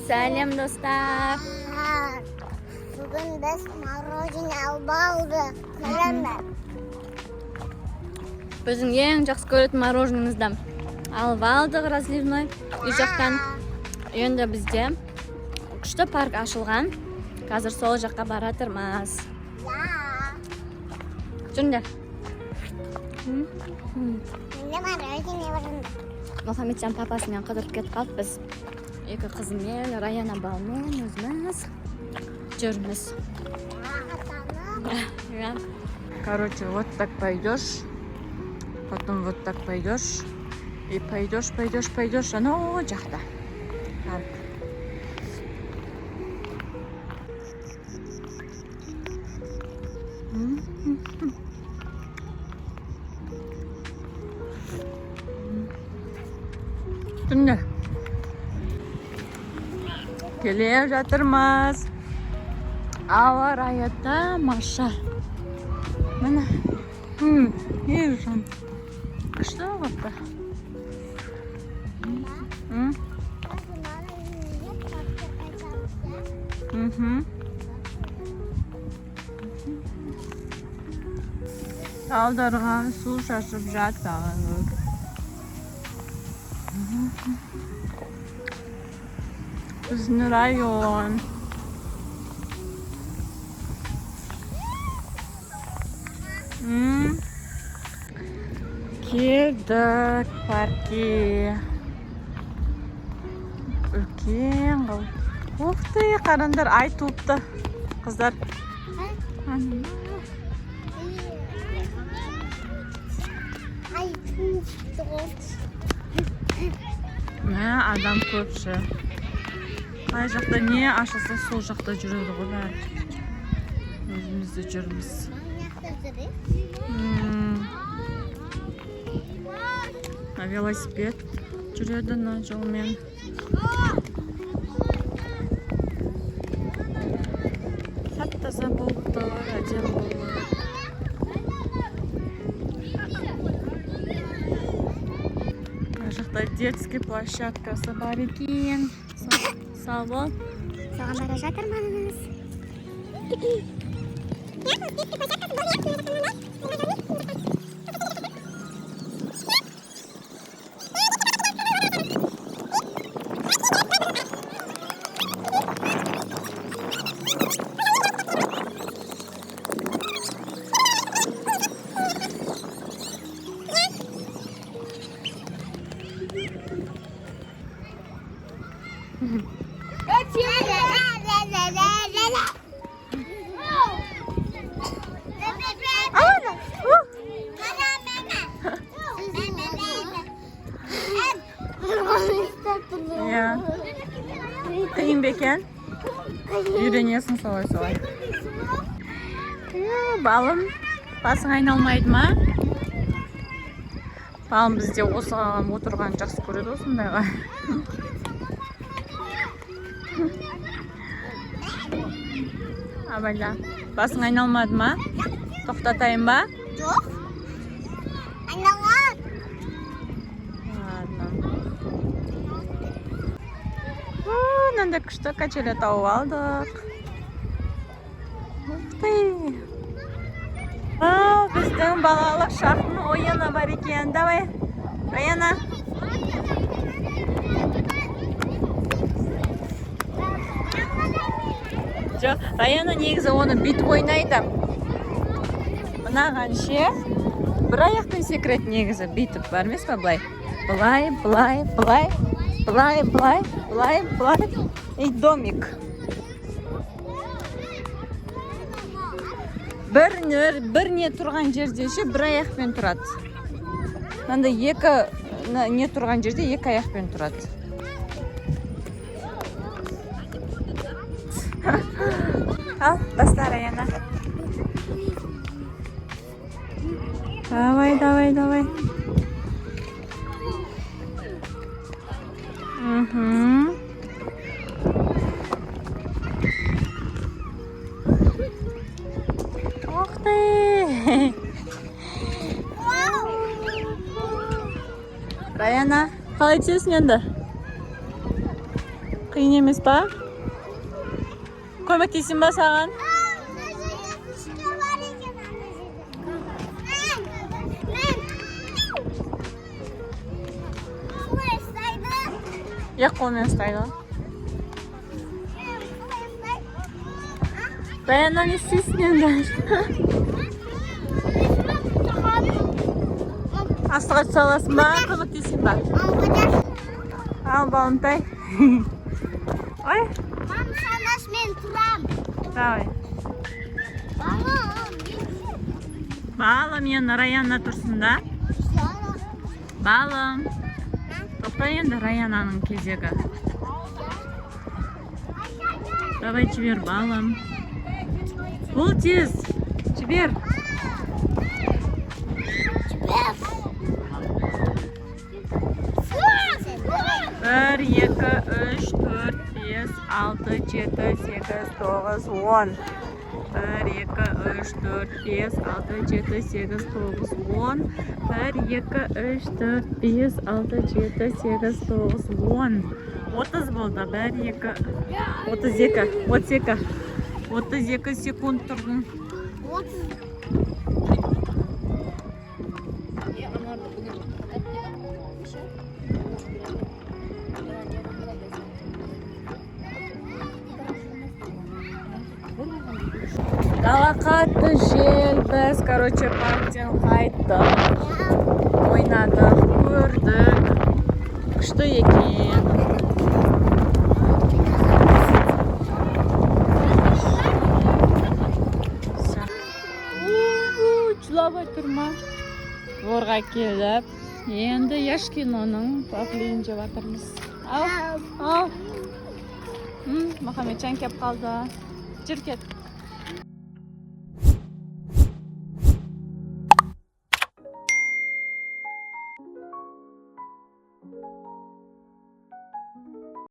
Сәлем, достар! Бүгін біз мороженое алып алдық. Көремін. Біздің ең жақсы көретін мороженымызды алып алдық, разливной үй жақтан. Енді бізде күшті парк ашылған. Қазір сол жаққа баратырмыз. Я. Жүріңдер. Менде мороженое бар. Мұхамеджан папасымен қыдырып кетіп қалды. Біз екі қызыммен, Раяна балмен өзіміз жүрміз. Рахаттанып. Иә. Короче, вот так пойдешь, потом вот так пойдешь, и пойдешь, пойдешь, пойдешь, анау жақта. Парк. Түнде. Келе жатырмыз. Ауа райы тамаша. Міне. Ержан. Күшті болыпты. М, Біз мороженое жеп паркке қайтамыз, иә? Мхм. Талдарға су шашып жатыр. Біздің район. М. Келдік паркке. Үлкен қылып. Ух ты, қараңдар, ай туыпты. Қыздар. Ана. Ай, туыпты ғой. Мә, адам көпші. Қай жақта не ашылса, сол жақта жүреді ғой бәрі. Өзіміз де жүрміз. Мына жақта жүрейік. Мына велосипед жүреді мына жолмен. Тап таза болып тұр, әдемі болып. Мына жақта детский площадкасы бар екен. Сау бол. Соған бара жатырмыз. Иә. Қиын ба екен? Үйренесің солай солай. Иә, балым, басың айналмайды ма? Балым бізде осыған отырғанды жақсы көреді, осындайға. Абайла, басың айналмады ма? Тоқтатайын ба? Жоқ. Айналған. Ладно. Мынандай күшті качеля тауып алдық. Ух ты! Вау, біздің балалық шақтың ойыны бар екен. Давай, Раяна. Жоқ, Раяна негізі оны бүйтіп ойнайды. Мынаған ше, бір аяқпен секіреді негізі, бүйтіп бар емес па, былай. Былай, былай, былай, былай, былай, былай, былай. И домик. Бір не тұрған жерде ше, бір аяқпен тұрады. Мынандай екі не тұрған жерде екі аяқпен тұрады. Ал, баста, Раяна. Давай, давай, давай. Мхм. Ух ты! Раяна, қалай түсесің енді? Қиын. Қиын емес па? Көмектесейін ба саған? Мына жерде күшті бар екен, ана жерде. Мен, мен. Қалай ұстайды? Екі қолмен ұстайды ғой. Мен қалай ұстайды? Даяна, не істейсің енді? Астыға түсе аласың ба? Көмектесейін ба? Ал, балымтай. Ой, Мам, санаш, мен тұрам. Давай. Мама, мен. Балым, енді Раяна тұрсын да. Балым. Тоқта, енді Раянаның кезегі. Давай, жібер, балым. Бол тез. Жібер. Жібер. Бір, екі, үш, төрт, бес, алты, жеті, сегіз, тоғыз, 10. Бір, екі, үш, төрт, бес, алты, жеті, сегіз, тоғыз, 10. Бір, екі, үш, төрт, бес, алты, жеті, сегіз, тоғыз, 10. 30 болды. Бір, екі, 32, 32. 32 секунд тұрдың. 30. Дала қатты жел. Біз, короче, парктен қайттық. Ойнадық, көрдік. Күшті екен. Всё. Жылап тұр ма? Дворға келіп, енді Яшкиноның вафлиін жеп жатырмыз. Ал, ал. Мұхамеджан келіп қалды. Жүр, кет.